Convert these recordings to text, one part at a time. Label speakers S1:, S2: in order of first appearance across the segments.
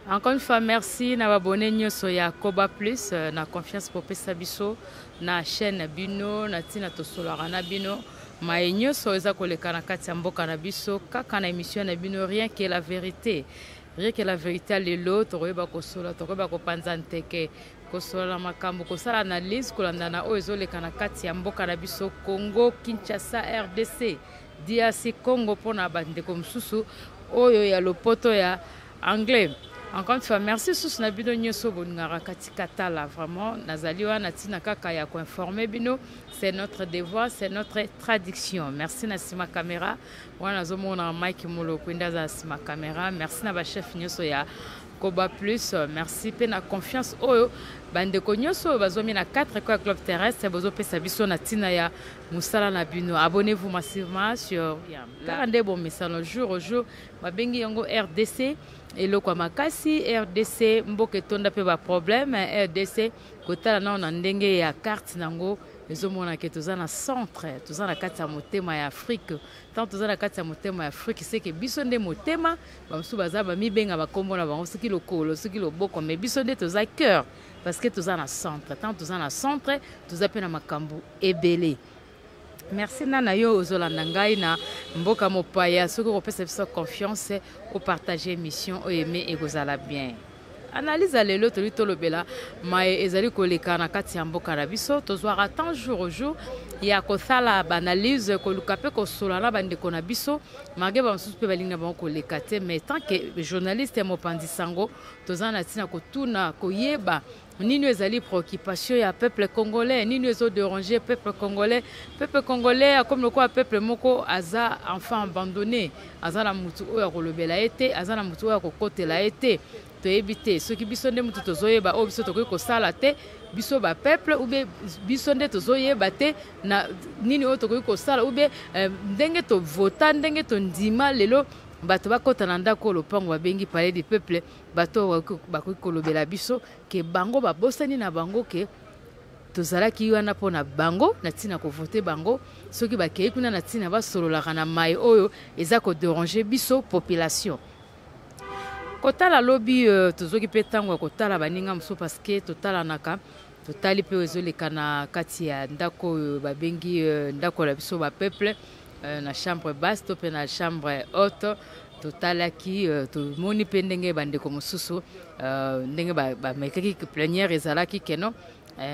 S1: Encore une fois, merci na abonné nyonso ya Koba Plus na confiance popesa biso na chaîne na bino na tina tosolaka na bino maye nyonso eza koleka na kati ya mboka na biso kaka na émission na bino Rien que la vérité. Rien que la vérité, lelo tokoyeba kosola, tokoyeba kopanza nteke, kosola na makambo, kosala analyse kolanda na oyo ezoleka na kati ya mboka na biso Congo Kinshasa, RDC, DRC Congo, mpona bandeko mosusu oyo ya lopoto ya anglais. Encore une fois, merci susu na bino nyonso bolingaka katika tala. Vraiment, nazali wana ntina kaka ya koinforme bino, c'est notre devoir, c'est notre tradition. Merci na nsima caméra wana nazomona Mike Moloko nde aza na nsima caméra. Merci na bachef nyonso ya Koba Plus. Merci mpe na confiance oyo bandeko nyonso oyo bazwami na 4 coins club terrestre bozopesa biso na ntina ya mosala na bino. Abonnez-vous massivement sur kaka nde bomesano jour au jour. Babengi yango RDC eloko ya makasi. RDC mboka etonda mpe baproblème. RDC, kotala nao na ndenge ya carte nango, ezomona ke toza na centre, toza na kati ya motema ya Afrique. Tant toza na kati ya motema ya Afrique, seke biso nde motema. Bamosusu baza bamibenga bakombo na bango, soki lokolo, soki loboko, mais biso nde toza cœur parce que toza na centre. Tant toza na centre, toza mpe na makambo ebele. Merci na yo ozolanda ngai na mboka mopaya. Soki okopesa biso confiance, opartage émission oyo, eme ekozala bien. Analyse ya lelo, toli tolobela maye ezali koleka na kati ya mboka na biso. Tozwaka temps jour au jour ya kosala baanalyse, koluka mpe kosola na bandeko na biso, malgré bamosusu mpe balingi na bango koleka te. Mais tant que journaliste ya mopanzi sango, toza na ntina kotuna, koyeba nini ezali préoccupation ya peuple congolais, nini ezodéranger peuple congolais. Peuple congolais akomi lokola peuple moko aza enfant abandonné, aza na mutu oyo akolobela ye te, aza na mutu oyo akokotela ye te. Toyebi te soki biso nde mutu tozoyeba oyo biso tokoki kosala te, biso bapeuple, ou bien biso nde tozoyeba te na nini oyo tokoki kosala, ou bien ndenge tovota, ndenge tondima lelo bato bakɔta na ndako oyo lopango babengi Palais du Peuple. Bato oyo bakoki kolobela biso ke bango babosani na bango ke tozalaki wana mpo na bango, na ntina kovote bango. Soki bakei kuna, na ntina basololaka na mai oyo eza kodéranger biso population. Kotala lobi, tozwaki mpe ntango ya kotala baninga mosusu parce que totalanaka. Totali mpe ezoleka na kati ya ndako oyo babengi ndako na biso bapeuple, na chambre basse to mpe na chambre haute. Totalaki, tomoni mpe ndenge bandeko mosusu, ndenge bamekaki plénière ezalaki keno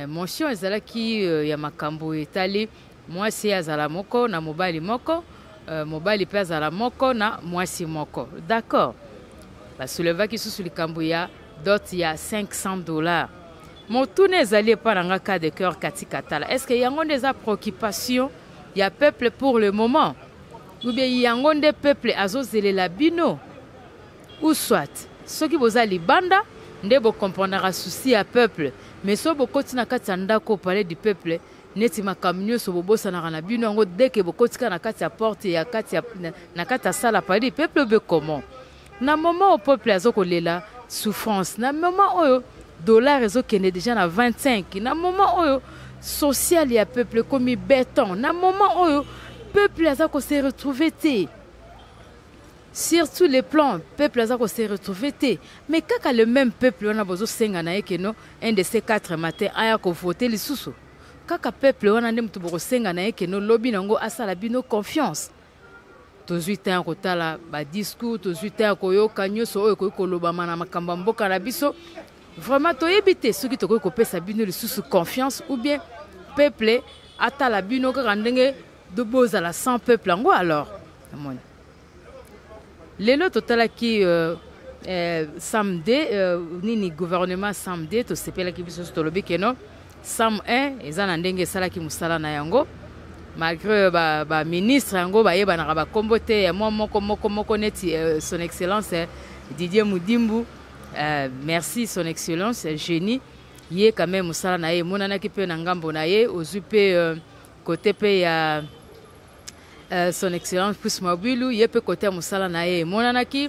S1: motion ezalaki ya makambo etali mwasi azala moko na mobali moko, mobali mpe azala moko na mwasi moko. D'accord, basoulevaki susu likambo ya dot ya 500 $. Motuna ezali epa na nga, cas de cœur katika tala: est ce que yango nde eza préoccupation ya peuple pour le moment, ou bien yango nde peuple azozelela bino? Ou soit soki boza libanda nde bokomprendaka souci ya peuple, mais soki bokoti na kati ya ndako Palais du Peuple, neti makambo nyonso bobosanaka na bino yango deke bokotika na kati ya porte ya kati ya, na kati ya salle Palais du Peuple obe comment? Na moment oyo peuple azokolela souffrance, na moment oyo dollar ezokende déjà na 25, na moment oyo social ya peuple ekomi béton, na moment oyo peuple aza kose retrouver te sur tous les plans, peuple aza kose retrouver te, mais kaka le même peuple wana bozosenga na ye keno un de ces quatre matin aya kovote lisusu. Kaka peuple wana nde moto bokosenga na ye keno lobi nango asala bino confiance. Tozwi temps ya kotala badiscours, tozwi temps ya koyoka nyonso oyo ekoki kolobama na makambo ya mboka na biso. Vraiment, toyebi te soki tokoki kopesa bino lisusu confiance ou bien peuple atala bino kaka ndenge bozala sans peuple yango. Alors amoni lelo totalaki samedi nini, gouvernement samedi, tosepelaki biso. Tolobi keno SAM 1 eza na ndenge esalaki mosala na yango, malgré baministre ba yango bayebanaka bakombo te ya mwa moko moko moko, neti son excellence Didier Mudimbu. Merci son excellence génie, ye quand même mosala na ye emonanaki mpe na ngambo na ye. Ozwi mpe côté mpe ya son excellence Pius Muabilu, ye mpe côté ya mosala na ye emonanaki.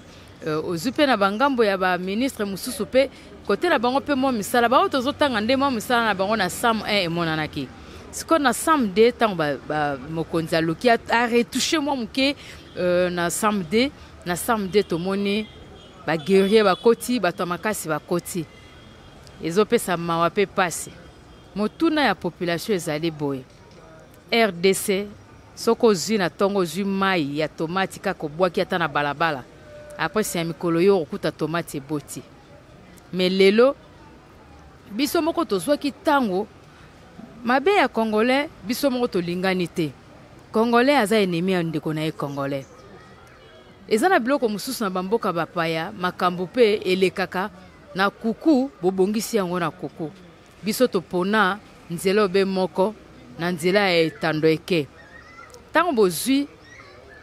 S1: Ozwi mpe na bangambo ya baministre mosusu mpe côté na bango mpe mwa misala bango tozotanga nde mwa misala na bango na SAM 1 emonanaki. Sikoyo na SAM 2, ntango mokonzi aluki aretouche mwa moke na SAM 2, na SAM 2 tomoni Baguerrier bakoti, bato ya makasi bakoti. Ezopesa mawa mpe pasi. Motuna ya population ezali boye: RDC, soki ozwi na ntongo, ozwi mai ya tomati kaka, obwaki ata na balabala, après ya mikolo yo okokuta tomati eboti. Mais lelo biso moko tozwaki ntango mabe ya Congolais. Biso moko tolingani te. Congolais aza ennemi ya ndeko na ye Congolais. Eza na biloko mosusu na bamboka bapaya, makambo mpe elekaka na kuku, bobongisi yango na kuku. Biso topona nzela obe moko na nzela ya etando eke. Ntango bozwi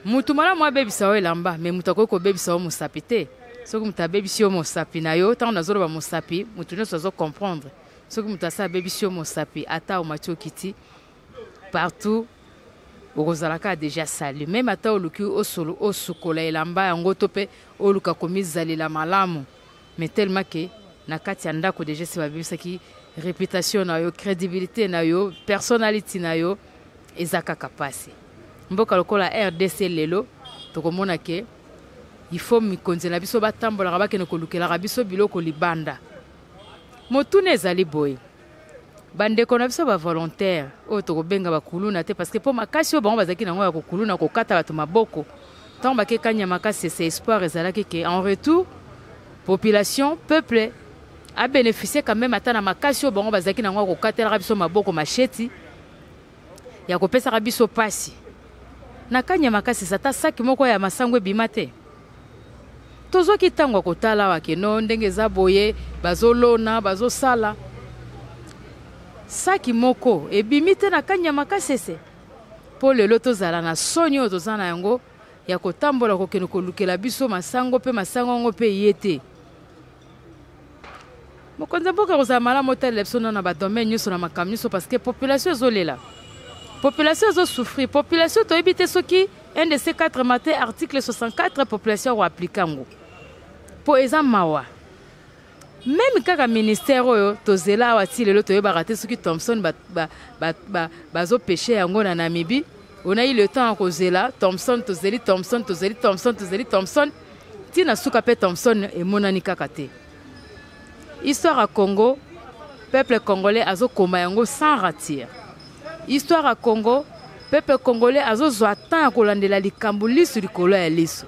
S1: mutu malamu abebisa yo elamba, mais mutu akoki kobebisa yo mosapi te. Soki moto abebisi yo mosapi na yo, ntango nazoloba mosapi, motu nyonso azocomprendre. Soki moto asa abebisi yo mosapi, ata omati okiti partout, okozala kaka déjà sale. Même ata oluki osolo osukola elamba yango to mpe oluka komizalela malamu, mais tellement que na kati ya ndako déjà si babebisaki réputation na yo, crédibilité na yo, personnalité na yo, eza kaka pasi. Mboka lokola RDC lelo, tokomona que il faut mikonzi na biso batambolaka, bakende kolukelaka biso biloko libanda. Motuna ezali boye: bandeko na biso bavolontaire oyo tokobenga bakuluna te, parce que mpo makasi oyo bango bazalaki nango ya kokuluna, kokata bato maboko ntango bakekanya makasi, ese espoir ezalaki que en retour population, peuple abénéficie quand même ata na makasi oyo bango bazalaki nango ya kokatelaka biso maboko, machette, ya kopesaka biso pasi na kanya makasi. Ata saki moko ya masango ebima te. Tozwaki ntango ya kotala awa keno ndenge eza boye, bazolona, bazosala, saki moko ebimi te na kanya makasi. Ese mpo lelo tozala na soni oyo toza na yango ya kotambola kokende kolukela biso masango, mpe masango yango mpe ye te. Mokonzi ya mboka, kozala malamu otalela biso nano na badomaine nyonso, na makambo nyonso, parce que population ezolela, population ezosouffrir. Population toyebi te soki 1 de 4 matin, article 64, population akoappliquer yango, mpo eza mawa. Même kaka ministère oyo tozela awa ti lelo, toyebaka te soki Thomson bazopêcher yango na Namibie. On a eu le temps ya kozela Thomson, tozeli Thomson, tozeli Thomson, tozeli Thomson, ntina suka mpe Thomson emonani kaka te. Histoire ya Congo, peuple congolais azokoma yango sans rature. Histoire ya Congo, peuple congolais azozwa temps ya kolandela likambo lisu likolo ya liso.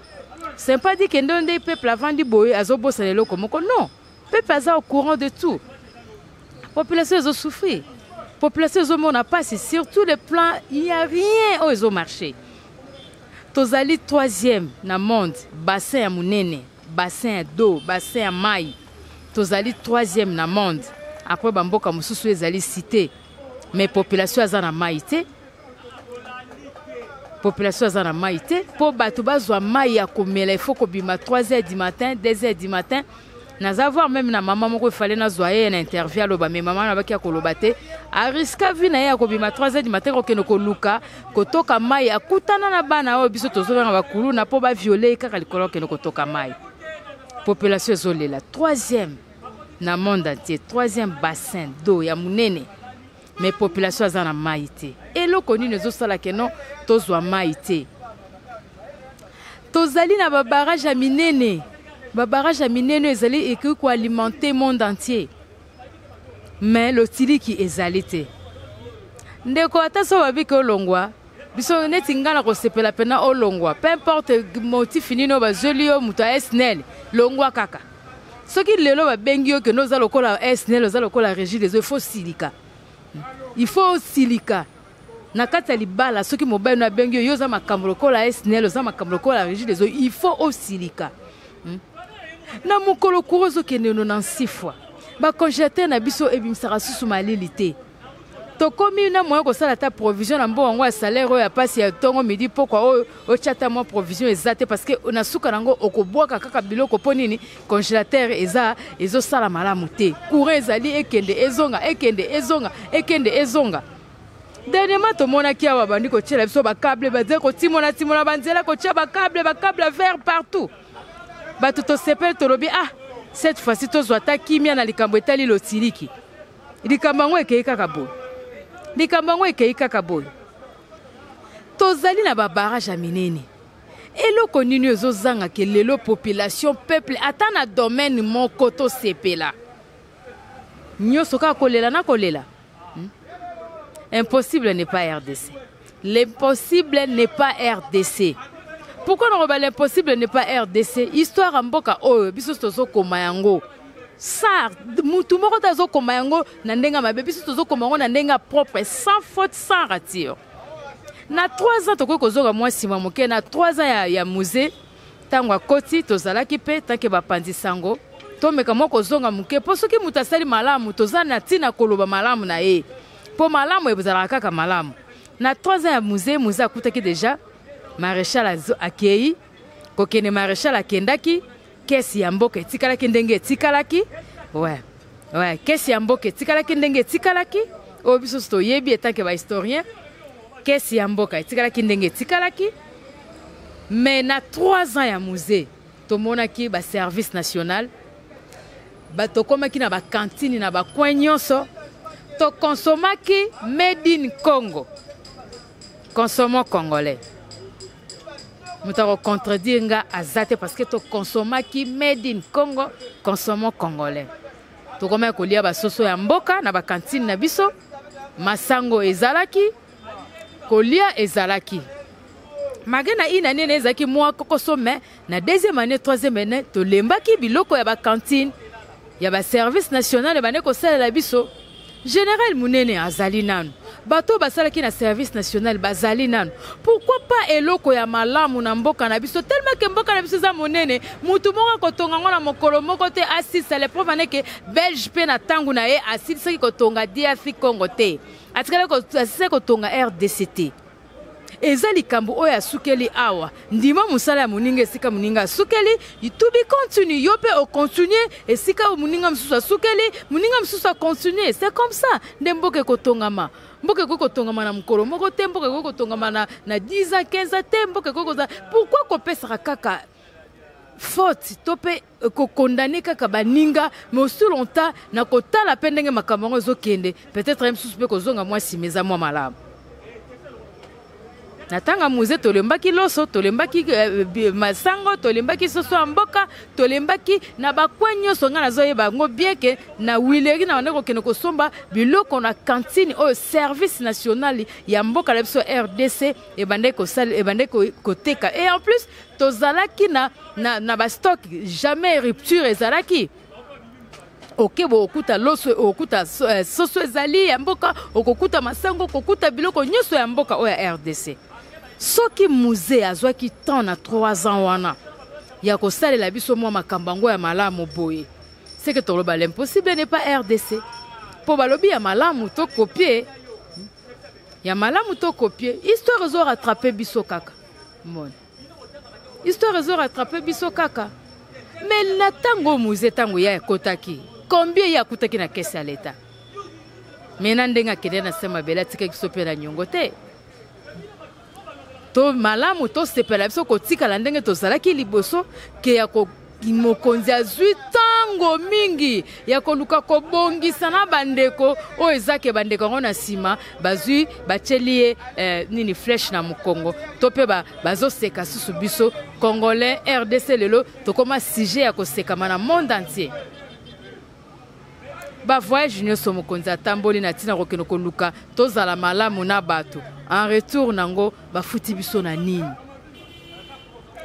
S1: C'est pas dit que nde nde peuple avandi boye, azobosana eloko moko. Non, peuple aza au courant de tout. Population ezosouffrir, population ezomona mpasi sur tous les plans. Il y a rien oyo ezomarcher. Tozali troisième na monde, bassin ya monene, bassin ya d'eau, bassin ya mai. Tozali troisième na monde après bamboka mosusu ezali cité, mais population aza na mai te. Population aza na mai te. Mpo bato bazwa mai ya komela, il faut kobima 3 heures du matin, 2 heures du matin. Naza voir même na mama moko, efale nazwa ye na interview, aloba, mais mama nabaki ya koloba te. Arisquer vie na ye ya kobima 3 heures du matin, kokende koluka kotoka mai, akutana na bana oyo biso tozobenga bakuluna mpo bavioler ye kaka likolo akende kotoka mai. Population ezolela. Troisième na monde entier, troisième bassin d'eau ya monene, mais population aza na mai te. Eloko nini ezosala que non, tozwa mai te? Tozali na babarrage ya minene. Babarrage ya minene ezali, ekoki koalimenter monde entier, mais lotiliki ezali te. Ndeko, ata so babiki olongwa, biso neti ngai na kosepela mpena olongwa, peu importe motif nini oyo bazweli yo. Moto ya SNEL, longwa kaka. Soki lelo babengi yo kende, oza lokola SNEL, oza lokola Régie des eaux, il faut silika, il faut osilika. Na kati ya libala, soki mobali no abengi yo, yo oza makambo lokola SNEL, oza makambo lokola Régie des eaux, il faut osilika. Na mokolo courant ozokende no na nsifwa, bacongélateur na biso ebimisaka susu malili te. Tokomi na moyen kosala ata provision na mbongo yango ya salaire oyo ya pasi ya ntongo, midi, pokwa, oyo otya ata mwa provision, eza te, parce que na suka nango okobwaka kaka biloko. Mpo nini? Congélateur eza ezosala malamu te. Courant ezali ekende ezonga, ekende ezonga, ekende ezonga. Dernièrement tomonaki awa bandi kotiela biso bacâble, bazali kotimola timola banzela, kotia bacâble, bacâble vert partout. Bato tosepeli, tolobi: "Ah, cette fois-ci tozwa ata kimia na likambo etali lotiliki." Likambo yango ekei kaka boye, likambo yango ekei kaka boye. Tozali na babarrage ya minene. Eloko nini ezozanga ke lelo population peuple ata na domaine moko tosepela? Nyonso kaka kolela na kolela. Impossible n'est pas RDC. L'impossible n'est pas RDC. Pourquoi nakoloba l'impossible n'est pas RDC? Histoire ya mboka oyo biso tozokoma yango. Sa mutu moko te azokoma yango na ndenge ya mabe, biso tozokoma yango na ndenge ya propre, sans faute, sans rature. Na 3 ans tokoki kozonga mwa nsima moke, na 3 ans ya musée ntango akoti tozalaki mpe tanke bapanzi sango tomeka mwa kozonga moke, mpo soki moto asali malamu toza na ntina koloba malamu na ye, mpo malamu ezalaka kaka malamu. Na 3 ans ya musée, musée akutaki déjà maréchal akei kokende, maréchal akendaki, kesi ya mboka etikalaki ndenge etikalaki. Ouais. Ouais, kesi ya mboka etikalaki ndenge etikalaki, oyo biso toyebi etanke ba historien, kesi ya mboka etikalaki ndenge etikalaki. Mais na 3 ans ya musée tomonaki ba service national, tokomaki na ba cantine na ba coin nyonso, tokonsomaki made in Congo, consommons congolais. Moto akocontredire nga aza te, parce que tokonsomaki made in Congo, consommons congolais. Tokomaki kolia basoso ya mboka na bakantine na biso, masango ezalaki, kolia ezalaki. Malgré na une année ezalaki mwa kokoso, mais na deuxième année, troisième année tolembaki biloko ya bakantine ya baservice national ebande kosalela biso. Général Munene azali nanu, bato basalaki na service national bazali nanu. Pourquoi pas eloko ya malamu na mboka na biso, tellement ke mboka na biso eza monene, mutu moko akotonga ngo na mokolo moko te asilisa. Le preuve aneke Belge mpe na ntango na ye asilisaki kotonga DRC Congo te, atikalaki asilisaki kotonga RDC te. Eza likambo oyo asukeli awa, ndima mosala ya moninga esika moninga asukeli, to be continue, yo mpe ocontinue esika oyo moninga mosusu asukeli, moninga mosusu acontinue. C'est comme ça nde mboka ekotongama. Mboka ekoki kotongama na mokolo moko te, mboka ekoki kotongama na 10 ans, 15 ans te, mboka ekoki kozala. Pourquoi kopesaka kaka faute to mpe kokondane kaka baninga? Mais aussi longtemps na kotala mpe ndenge makambo yango ezokende, peut-être ye mosusu mpe kozonga mwa nsima eza mwa malamu. Na ntango ya musée tolembaki loso, tolembaki masango, tolembaki soso ya mboka, tolembaki na bakwe nyonso. Ngai nazoyeba yango bien ke na wileri na banda kokende kosomba biloko na cantine oyo service national ya mboka na biso RDC ebandaki kosala, ebandaki koteka. Et en plus tozalaki na bastock, jamais rupture ezalaki. Oke bokokuta loso, okokuta soso ezali ya mboka, okokuta masango, okokuta biloko nyonso ya mboka oyo ya RDC. Soki musée azwaki temps na 3 ans wana ya kosalela biso mwa makambo yango ya malamu boye, c'est que toloba l'impossible n'est pas RDC, mpo balobi ya malamu tokopie, ya malamu tokopie. Histoire ezorattrape biso kaka, moni histoire ezorattrape biso kaka. Mais na ntango musée, ntango ye akotaki, combien ye akutaki na kese ya leta? Me na ndenge akende na se mabele, atikaki biso mpe na niongo te. To malamu tosepela biso kotikala ndenge tozalaki liboso, ke ya mokonzi azwi ntango mingi ya koluka kobongisa na bandeko oyo eza ke bandeko yango na nsima bazwi batieli ye nini, flèche na mokongo, to mpe bazoseka susu biso congolais. RDC lelo tokóma sujet ya kosekama na monde entier. Bavoyage nyonso mokonzi atamboli na ntina kokende koluka tozala malamu na bato, en retour nango bafuti biso na nini?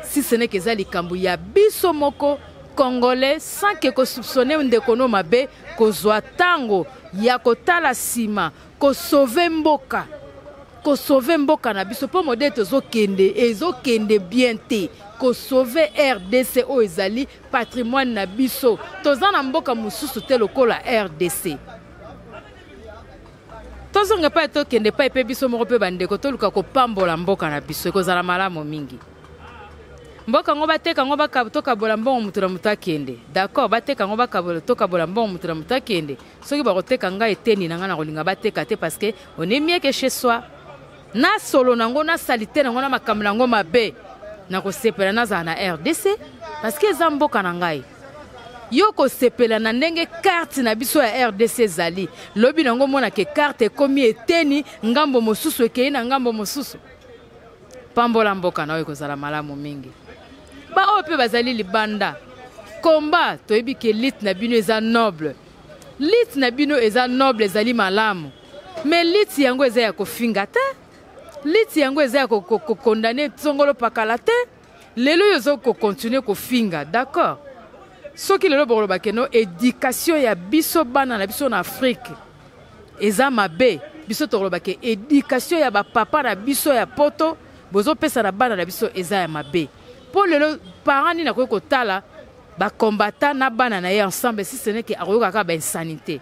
S1: Si ce n'est que eza likambo ya biso moko congolais, sans ke kosoupçonne ndeko no mabe, kozwa ntango ya kotala nsima, kosauve mboka, kosauve mboka na biso, mpo modele tozokende ezokende bien te. Kosauve RDC oyo ezali patrimoine na biso, toza na mboka mosusu te lokola RDC. Tozonga epai, tokende epai mpe biso moko mpe bandeko toluka kopambola mboka na biso, ekozala malamu mingi. Mboka yango bateka yango, tokabola mbongo, moto na moto akende. D'accord, bateka yango, bakabola, tokabola mbongo, moto na moto akende. Soki bakoteka ngai eteni na ngai, na kolinga bateka te, parce que on est mieux que chez soi. Na solo nango, na salite nango, na makambo nango mabe, nakosepela nazala na RDC, parce que eza mboka na ngai. Yo kosepela na ndenge carte na biso ya RDC ezali, lobi nango omonake carte ekomi eteni, ngambo mosusu ekei na ngambo mosusu. Pambola mboka na yo, ekozala malamu mingi. Baoyo mpe bazali libanda, komba toyebi ke lutte na bino eza noble, lutte na bino eza noble, ezali malamu, mais lutte yango eza ya kofinga te, lutte yango eza ya kokondane songolo pakala te. Lelo oyo oza kocontinue kofinga, d'accord? Soki lelo bokoloba ke no éducation ya biso bana na biso na Afrique eza mabe, biso tokoloba ke éducation ya bapapa na biso ya poto bozopesa na bana na biso eza ya mabe. Mpo lelo parent nini akoki kotala bacombattant na bana na ye ensemble, si ce n'est ke akoyoka kaka bainsanité?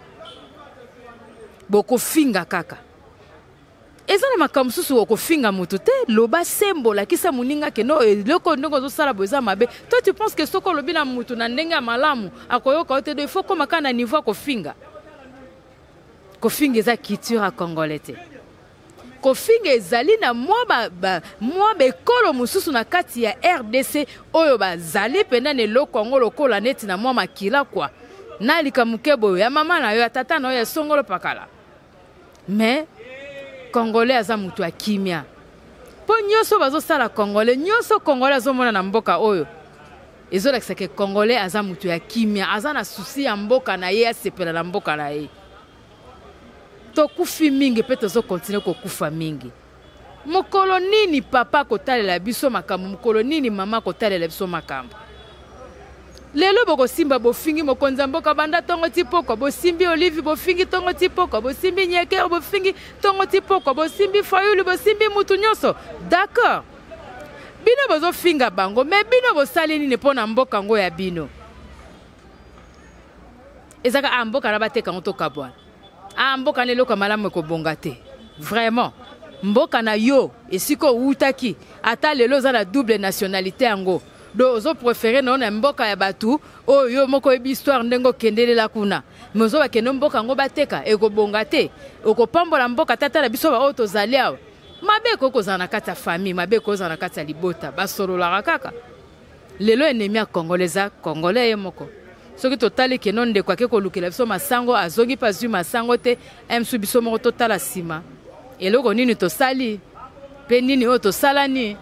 S1: Bokofinga kaka, eza na makambo mosusu okofinga moto te. Loba sembo, lakisa moninga ke no, eloko ndenge ozosala boye eza mabe. Toi, tu penses ke soki olobi na motu na ndenge ya malamu, akoyoka yo te? Do il faut koma kaka na niveau ya kofinga. Kofinga eza culture ya congolais te. Kofinga ezali na mwa baekolo mosusu na kati ya RDC oyo bazali mpenza na eloko yango lokola neti na mwa makila kwa na likambo moke boyo ya mama na yo, ya tata na yo, ya songolo pakala. Mais congolais aza moto ya kimia. Mpo nyonso bazosala congolais, nyonso congolais azomona na mboka oyo, ezolakisa ke congolais aza moto ya kimia, aza na souci ya mboka na ye, asepela na mboka na ye. Tokufi mingi mpe tozokontinue kokufa mingi. Mokolo nini papa akotalela biso makambo? Mokolo nini mama akotalela biso makambo? Lelo bokosimba, bofingi mokonzi ya mboka banda ntongo ti pokwa, bosimbi Olive, bofingi ntongo ti pokwa, bosimbi Nyekero, bofingi ntongo ti pokwa, bosimbi Fayulu, bosimbi mutu nyonso. D'accord, bino bozofinga bango, me bino bosali nini mpo na mboka yango ya bino? Ezaka a mboka na bateka yango, tokabwana. A mboka na eloko ya malamu ekobonga te. Vraiment, mboka na yo esika owutaki, ata lelo oza na double nationalité yango, do ozoprefere na yo na mboka ya bato oyo yo moko oyebi histoire ndenge okendelela kuna, me ozobakende mboka yango bateka, ekobonga te. Okopambola mboka tata na biso baoyo tozali awa? Mabe ekoki kozala na kati ya famille, mabe ekoki kozala na kati ya libota, basololaka kaka. Lelo ennemi ya congolais eza congolais ye moko. Soki totali keno ndeko ake kolukela biso masango, azongi mpe azwi masango te, msu biso moko totala nsima, eloko nini tosali mpe nini oyo tosalani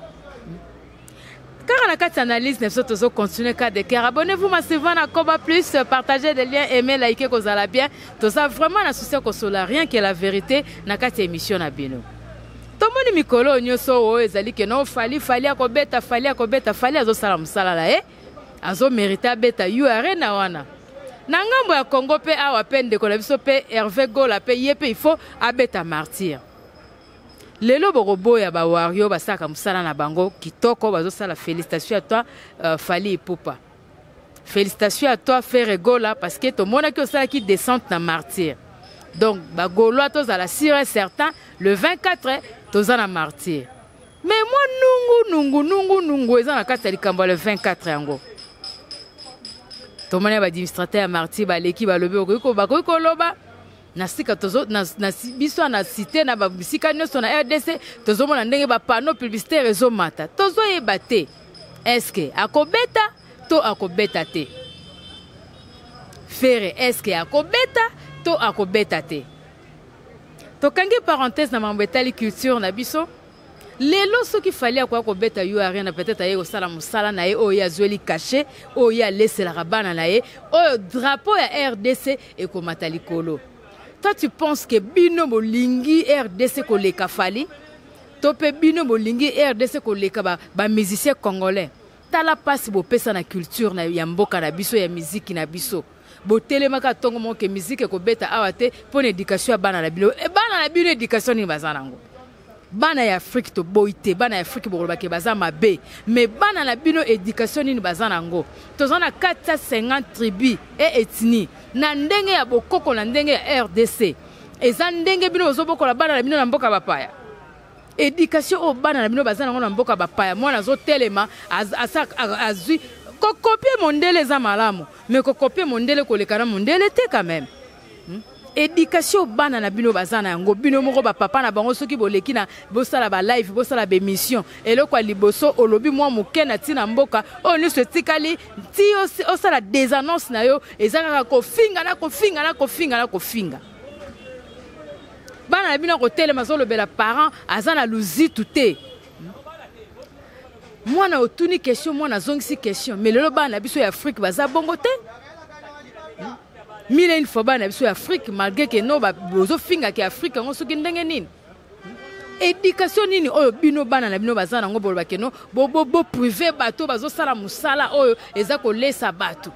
S1: kaka na kati analyse na biso. Tozocontinue cas de cœur. Abonnez-vous massivement na Koba Plus, partagez des liens, aimez, likez, kozala bien. Toza vraiment na souci ya kosola rien que la vérité na kati ya émission na bino. Tomoni mikolo oyo nyonso oyo ezali ke no Fally, Fally akobeta, Fally akobeta. Fally azosala mosala na ye, azomérite abeta U Arena wana. Na ngambo ya Congo mpe awa mpe ndeko na biso mpe Hervé Gola mpe ye mpe il faut abeta Martyr. Lelo bokoboya bawario basalaka mosala na bango kitoko, bazosala. Félicitation à toi, Fally Ipupa. Félicitation à toi, Ferre Gola, parce que tomonaki osalaki descente na Martyr. Donc bagaulois tozala sûr et certain, le 24 toza na Martyr. Mais mwa nungu nungu nungu nungu eza na kati ya likambo ya le 24 yango. Tomoni baadministrateur ya Martyr baleki, balobi bakoki koloba na sika tozo na biso na cité na bisika nyonso na RDC. Tozomona ndenge bapanneau publicitaire ezomata, tozoyeba te est-ce akobeta to akobeta te. Ferre, est-ce akobeta to akobeta te? Tokangi parenthèse na makambo etali culture na biso. Lelo soki Fally akoya kobeta U Arena, peut-être aye kosala mosala na ye oyo ye azweli cachet, oyo ye aleselaka bana na ye, oyo drapeau ya RDC ekomata likolo. Toi, tu penses que bino bolingi RDC koleka Fally, to mpe bino bolingi RDC koleka bamusicien ba congolais? Tala mpasi bopesa na culture na, ya mboka na biso, ya miziki na biso. Botelemaka ntongo moko ke miziki ekobeta awa te mpo na éducation ya bana na bino. E, bana na bino éducation nini baza nango? Bana ya Afrique, toboyi te, bana ya Afrique bokolobake baza mabe, mais bana na bino éducation nini baza nango? Toza na 450 tribu et ethnie na ndenge ya bokoko, na ndenge ya RDC. Eza ndenge bino bozobokola bana na bino na mboka bapaya? Éducation oyo bana na bino baza nango na mboka bapaya, mwana azotelema, azwi kocopier mondele eza malamu, mais kocopier mondele koleka na mondele te quand même. Éducation bana na bino baza na yango, bino moko bapapa na bango, soki boleki na bosala balive, bosala baémission, eloko ya liboso olobi mwa moke na ntina mboka oyo nyonso etikali ti osala des annonces na yo, eza kaka kofinga na kofinga na kofinga na kofinga. Bana na bino akotelema, azolobela parent aza na luzitu te. Mwana otuni question, mwana azongisi question. Mais lelo bana na biso ya Afrique baza bongo te. Mille et une fois bana na biso ya Afrique, malgré que no bozofingaka ya Afrique yango soki ndenge nini. Éducation nini oyo bino bana na bino baza nango, boloba ke no boprive bato bazosala mosala oyo eza kolesa bato?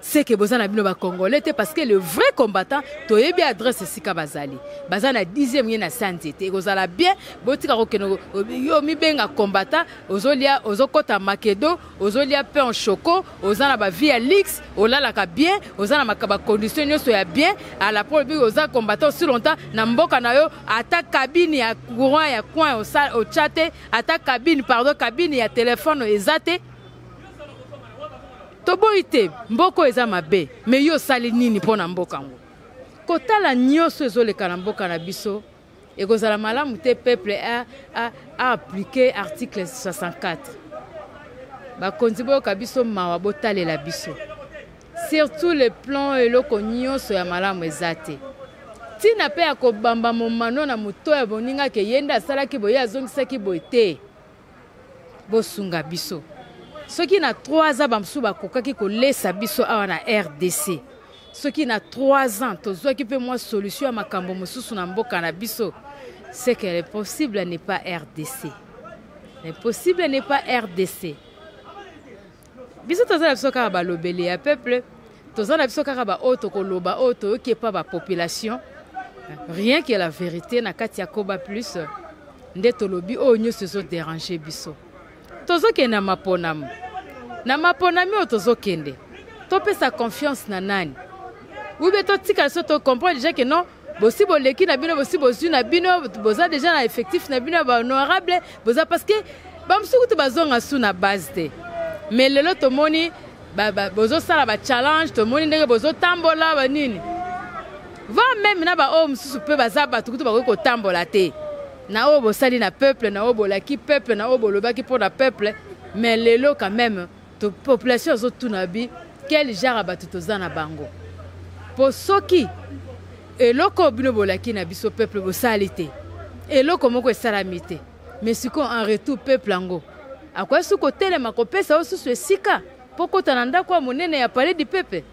S1: C'est que boza na bino bacongolais te, parce que le vrai combattant, toyebi adresse esika bazali, baza na 10e ye na sa nzete. Ekozala bien botika kokende. Yo mibenga combattant, ozolia, ozokɔta makedo, ozolia pain au choco, oza na bavie ya luxe, olalaka bien, oza na bacondition nyonso ya bien. À la po oza combattant, aussi longtemps na mboka na yo ata cabine ya courant ya coin otya te, ata cabine, pardon, cabine ya telefone eza te. Toboyi te, mboka eza mabe, mais yo osali nini mpo na mboka yango? Kotala nyonso ezoleka na mboka na biso, ekozala malamu te peuple aappliquer article 64. Bakonzi, boyoka biso mawa, botalela biso surtout le plan. Eloko nyonso ya malamu eza te. Ntina mpe ya kobamba momano na moto ya boninga ke ye nde asalaki boye, azongisaki boye te. Bosunga biso. Soki na 3 ans bamosusu bakokaki kolesa biso awa na RDC, soki na 3 ans tozwaki mpe mwa solution ya makambo mosusu na mboka na biso, c'est que le possible n'est pas RDC, le possible n'est pas RDC. Biso toza na biso kaka balobeli ya peuple, toza na biso kaka baoyo tokoloba oyo toyoki epa bapopulation. Rien que la vérité na kati ya Koba Plus nde tolobi oyo nyonso ezodéranger biso. Tozokende na maponami, na maponami oyo tozokende, topesa confiance na nani? Ube totikala so tocomprendre déjà ke non, bosi boleki na bino, bosi bozwi na bino, boza déjà na effectif na bino ya bahonorable boza, parce que bamosusu kutu bazonga su na base te. Mais lelo tomoni bozosala bachallenge, tomoni ndenge bozotambola banini, va même na baoyo mosusu mpe baza bato kutu bakoki kotambola te na oyo bosali na peuple, na oyo bolaki peuple, na oyo bolobaki mpo na peuple. Mais lelo quand même to population azotuna bi quel genre ya bato toza na bango, mpo soki eloko oyo bino bolaki na biso peuple bosali te, eloko moko esalami te. Mais sikoyo en retour peuple yango akoki su kotelema kopesa yo susu esika mpo kota na ndako ya monene ya Palais du Peuple?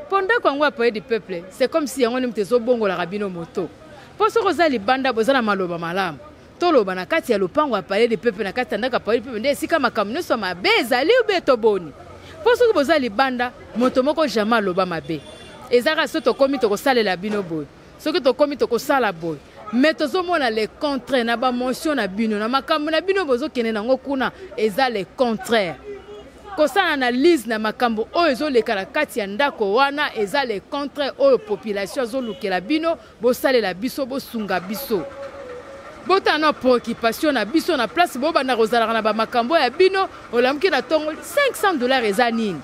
S1: Mpo ndako yango ya Palais du Peuple, c'est comme si yango nde moto ezobongolaka bino moto. Mpo soki oza libanda, boza na maloba malamu, toloba na kati ya lopango ya Palais du Peuple, na kati ya ndako ya Palais du Peuple nde esika makambo nyonso mabe ezali ube toboni. Mpo soki boza libanda, moto moko jamais aloba mabe. Eza kaka soki tokómi, tokosalela bino boye, soki tokómi, tokosala boye. Mais tozomona le contraire na bamotion na bino, na makambo na bino bozokende nango kuna, eza le contraire. Kosala analyse na makambo oyo ezoleka na kati ya ndako wana, eza le contraire oyo population azolukela bino. Bosalela biso, bosunga biso, botala na préoccupation na biso na place bobanda kozalaka na bamakambo ya bino. Olamuki na ntongo, 500 $ eza nini?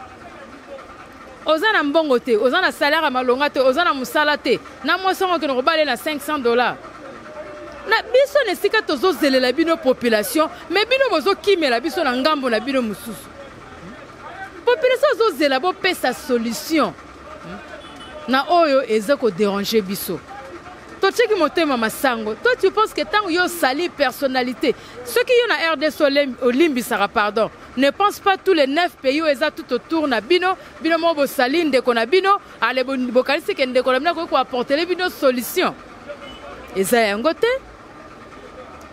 S1: Oza na mbongo te, oza na salaire ya malonga te, oza na mosala te, na mwasi yango okende kobale na 500 $ na biso na esika tozozelela bino population. Mais bino bozokimela biso na ngambo na bino mosusu. Population azozela bopesa solution na oyo eza kodéranger biso. Totiaki motema masango. Toi, tu penses que ntango yo osali personnalité, soki yo na RDC olimbisaka pardon, ne pense pas tous les neuf pays oyo eza tout autour na bino. Bino moko bosali ndeko na bino ale, bokanisi ke ndeko na bino akoki koapporter bino solution. Eza yango te.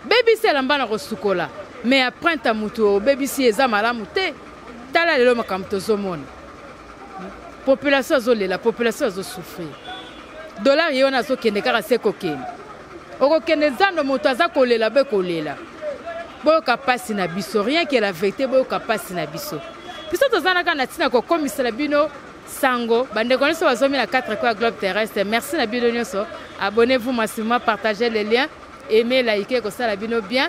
S1: Bebisi elamba na kosukola, mais empreinte ya motu obebisi eza malamu te. Tala lelo makambo tozomona, population azolela, population azosouffrir. Dollar ye wana azokende kaka se kokende, okokende nzando, moto aza kolela be kolela. Boyoka mpasi na biso, rien que la vérité. Boyoka mpasi na biso. Biso toza na kaka na ntina kokomisela bino sango. Bandeko nyonso bazomi na 4 coins globe terrestre, merci na bino nyonso. Abonnez-vous massivement, partagez les liens, aimez, likez, kosala bino bien.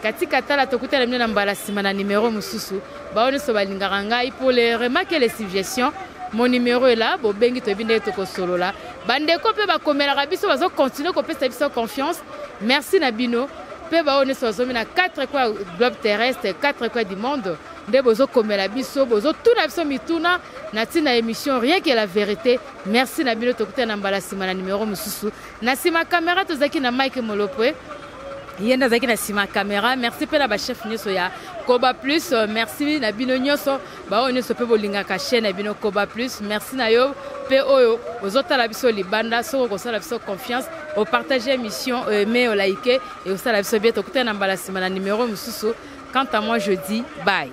S1: Katika tala, tokutana bino na mbala nsima na numero mosusu. Bao nyonso balingaka ngai, pour les remarques et les suggestions, mon numéro est là. Bobengi, toyebi ndenge tokosolola. Bandeko mpe bakomelaka biso, bazocontinue kopesa biso confiance, merci na bino. Mpe bao nyonso bazomi na 4 coins globe terrestre, 4 coins du monde, nde bozokomela biso, bozotuna biso mituna na ntina émission Rien que la vérité, merci na bino. Tokutana na mbala nsima na numero mosusu. Na nsima caméra tozalaki na Mike Molopwe. Ye nde azalaki na nsima ya caméra. Merci mpe na bachef nyonso ya Koba Plus. Merci na bino nyonso, baoyo nyonso mpe bolingaka chaîne na bino Koba Plus. Merci na yo mpe oyo ozotala biso libanda. Soki okosala biso confiance, opartage émission, aime, olike, ekosala biso bien. Tokutana na mbala nsima na numéro mosusu. Quant à moi, je dis bye.